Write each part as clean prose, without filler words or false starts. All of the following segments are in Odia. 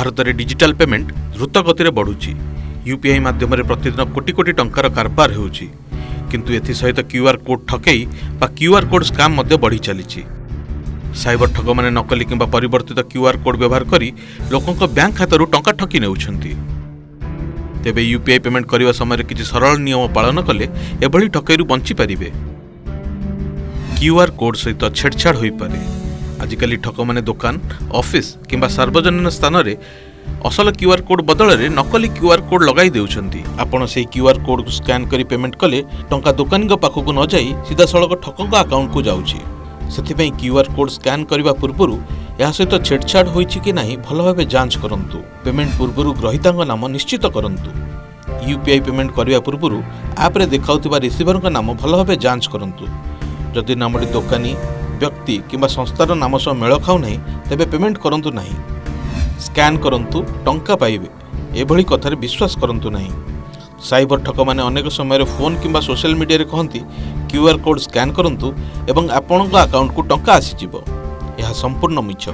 ଭାରତରେ ଡିଜିଟାଲ ପେମେଣ୍ଟ ଦ୍ରୁତ ଗତିରେ ବଢ଼ୁଛି। ୟୁପିଆଇ ମାଧ୍ୟମରେ ପ୍ରତିଦିନ କୋଟି କୋଟି ଟଙ୍କାର କାରବାର ହେଉଛି। କିନ୍ତୁ ଏଥିସହିତ କ୍ୟୁଆର୍ କୋଡ୍ ଠକେଇ ବା କ୍ୟୁଆର୍ କୋଡ୍ ସ୍କାମ୍ ମଧ୍ୟ ବଢ଼ି ଚାଲିଛି। ସାଇବର ଠକମାନେ ନକଲି କିମ୍ବା ପରିବର୍ତ୍ତିତ କ୍ୟୁଆର୍ କୋଡ୍ ବ୍ୟବହାର କରି ଲୋକଙ୍କ ବ୍ୟାଙ୍କ ଖାତାରୁ ଟଙ୍କା ଠକି ନେଉଛନ୍ତି। ତେବେ ୟୁପିଆଇ ପେମେଣ୍ଟ କରିବା ସମୟରେ କିଛି ସରଳ ନିୟମ ପାଳନ କଲେ ଏଭଳି ଠକେଇରୁ ବଞ୍ଚିପାରିବେ। କ୍ୟୁଆର୍ କୋଡ୍ ସହିତ ଛେଡ଼ଛାଡ଼ ହୋଇପାରେ। ଆଜିକାଲି ଠକମାନେ ଦୋକାନ, ଅଫିସ କିମ୍ବା ସାର୍ବଜନୀନ ସ୍ଥାନରେ ଅସଲ କ୍ୟୁଆର୍ କୋଡ୍ ବଦଳରେ ନକଲି କ୍ୟୁଆର୍ କୋଡ୍ ଲଗାଇ ଦେଉଛନ୍ତି। ଆପଣ ସେହି କ୍ୟୁଆର୍ କୋଡ୍କୁ ସ୍କାନ୍ କରି ପେମେଣ୍ଟ କଲେ ଟଙ୍କା ଦୋକାନୀଙ୍କ ପାଖକୁ ନ ଯାଇ ସିଧାସଳଖ ଠକଙ୍କ ଆକାଉଣ୍ଟକୁ ଯାଉଛି। ସେଥିପାଇଁ କ୍ୟୁଆର୍ କୋଡ୍ ସ୍କାନ୍ କରିବା ପୂର୍ବରୁ ଏହା ସହିତ ଛେଡ଼ଛାଡ଼ ହୋଇଛି କି ନାହିଁ, ଭଲ ଭାବେ ଯାଞ୍ଚ କରନ୍ତୁ। ପେମେଣ୍ଟ ପୂର୍ବରୁ ଗ୍ରହୀତାଙ୍କ ନାମ ନିଶ୍ଚିତ କରନ୍ତୁ। ୟୁପିଆଇ ପେମେଣ୍ଟ କରିବା ପୂର୍ବରୁ ଆପ୍ରେ ଦେଖାଉଥିବା ରିସିଭରଙ୍କ ନାମ ଭଲ ଭାବେ ଯାଞ୍ଚ କରନ୍ତୁ। ଯଦି ନାମଟି ଦୋକାନୀ, ବ୍ୟକ୍ତି କିମ୍ବା ସଂସ୍ଥାର ନାମ ସହ ମେଳ ଖାଉନାହିଁ, ତେବେ ପେମେଣ୍ଟ କରନ୍ତୁ ନାହିଁ। ସ୍କାନ୍ କରନ୍ତୁ, ଟଙ୍କା ପାଇବେ, ଏଭଳି କଥାରେ ବିଶ୍ୱାସ କରନ୍ତୁ ନାହିଁ। ସାଇବର ଠକମାନେ ଅନେକ ସମୟରେ ଫୋନ୍ କିମ୍ବା ସୋସିଆଲ ମିଡ଼ିଆରେ କହନ୍ତି, କ୍ୟୁଆର୍ କୋଡ୍ ସ୍କାନ୍ କରନ୍ତୁ ଏବଂ ଆପଣଙ୍କ ଆକାଉଣ୍ଟକୁ ଟଙ୍କା ଆସିଯିବ। ଏହା ସମ୍ପୂର୍ଣ୍ଣ ମିଛ।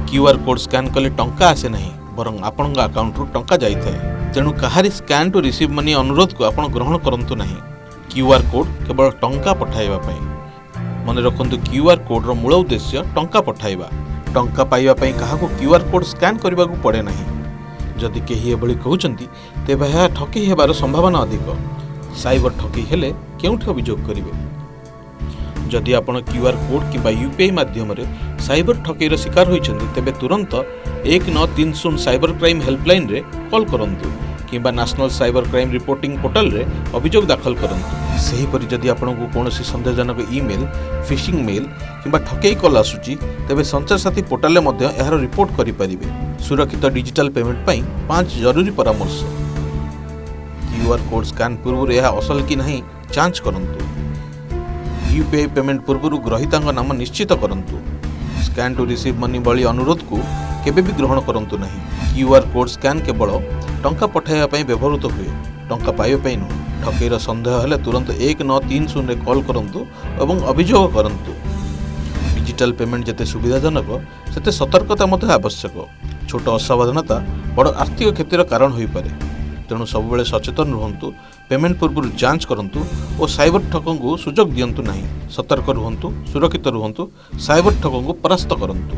କ୍ୟୁଆର୍ କୋଡ୍ ସ୍କାନ୍ କଲେ ଟଙ୍କା ଆସେ ନାହିଁ, ବରଂ ଆପଣଙ୍କ ଆକାଉଣ୍ଟରୁ ଟଙ୍କା ଯାଇଥାଏ। ତେଣୁ କାହାରି ସ୍କାନ୍ ଟୁ ରିସିଭ୍ ମନି ଅନୁରୋଧକୁ ଆପଣ ଗ୍ରହଣ କରନ୍ତୁ ନାହିଁ। କ୍ୟୁଆର୍ କୋଡ୍ କେବଳ ଟଙ୍କା ପଠାଇବା ପାଇଁ। ମନେ ରଖନ୍ତୁ, କ୍ୟୁଆର୍ କୋଡ୍ର ମୂଳ ଉଦ୍ଦେଶ୍ୟ ଟଙ୍କା ପଠାଇବା। ଟଙ୍କା ପାଇବା ପାଇଁ କାହାକୁ କ୍ୟୁଆର୍ କୋଡ୍ ସ୍କାନ୍ କରିବାକୁ ପଡ଼େ ନାହିଁ। ଯଦି କେହି ଏଭଳି କହୁଛନ୍ତି, ତେବେ ଏହା ଠକେଇ ହେବାର ସମ୍ଭାବନା ଅଧିକ। ସାଇବର ଠକେଇ ହେଲେ କେଉଁଠି ଅଭିଯୋଗ କରିବେ? ଯଦି ଆପଣ କ୍ୟୁଆର୍ କୋଡ୍ କିମ୍ବା ୟୁପିଆଇ ମାଧ୍ୟମରେ ସାଇବର ଠକେଇର ଶିକାର ହୋଇଛନ୍ତି, ତେବେ ତୁରନ୍ତ 1930 ସାଇବର କ୍ରାଇମ୍ ହେଲ୍ପଲାଇନରେ କଲ୍ କରନ୍ତୁ କିମ୍ବା ନ୍ୟାସନାଲ ସାଇବର କ୍ରାଇମ୍ ରିପୋର୍ଟିଂ ପୋର୍ଟାଲରେ ଅଭିଯୋଗ ଦାଖଲ କରନ୍ତୁ। ସେହିପରି ଯଦି ଆପଣଙ୍କୁ କୌଣସି ସନ୍ଦେହଜନକ ଇମେଲ୍, ଫିସିଂ ମେଲ୍ କିମ୍ବା ଠକେଇ କଲ୍ ଆସୁଛି, ତେବେ ସଞ୍ଚାର ସାଥୀ ପୋର୍ଟାଲରେ ମଧ୍ୟ ଏହାର ରିପୋର୍ଟ କରିପାରିବେ। ସୁରକ୍ଷିତ ଡିଜିଟାଲ ପେମେଣ୍ଟ ପାଇଁ ପାଞ୍ଚ ଜରୁରୀ ପରାମର୍ଶ। କ୍ୟୁଆର୍ କୋଡ୍ ସ୍କାନ୍ ପୂର୍ବରୁ ଏହା ଅସଲ କି ନାହିଁ ଯାଞ୍ଚ କରନ୍ତୁ। ୟୁପିଆଇ ପେମେଣ୍ଟ ପୂର୍ବରୁ ଗ୍ରହୀତାଙ୍କ ନାମ ନିଶ୍ଚିତ କରନ୍ତୁ। ସ୍କାନ୍ ଟୁ ରିସିଭ୍ ମନି ଭଳି ଅନୁରୋଧକୁ କେବେ ବି ଗ୍ରହଣ କରନ୍ତୁ ନାହିଁ। କ୍ୟୁଆର୍ କୋଡ୍ ସ୍କାନ୍ କେବଳ ଟଙ୍କା ପଠାଇବା ପାଇଁ ବ୍ୟବହୃତ ହୁଏ, ଟଙ୍କା ପାଇବା ପାଇଁ ନୁହେଁ। ଠକେଇର ସନ୍ଦେହ ହେଲେ ତୁରନ୍ତ 1930ରେ କଲ୍ କରନ୍ତୁ ଏବଂ ଅଭିଯୋଗ କରନ୍ତୁ। ଡିଜିଟାଲ ପେମେଣ୍ଟ ଯେତେ ସୁବିଧାଜନକ, ସେତେ ସତର୍କତା ମଧ୍ୟ ଆବଶ୍ୟକ। ଛୋଟ ଅସାବଧାନତା ବଡ଼ ଆର୍ଥିକ କ୍ଷତିର କାରଣ ହୋଇପାରେ। ତେଣୁ ସବୁବେଳେ ସଚେତନ ରୁହନ୍ତୁ, ପେମେଣ୍ଟ ପୂର୍ବରୁ ଯାଞ୍ଚ କରନ୍ତୁ ଓ ସାଇବର ଠକଙ୍କୁ ସୁଯୋଗ ଦିଅନ୍ତୁ ନାହିଁ। ସତର୍କ ରୁହନ୍ତୁ, ସୁରକ୍ଷିତ ରୁହନ୍ତୁ, ସାଇବର ଠକଙ୍କୁ ପରାସ୍ତ କରନ୍ତୁ।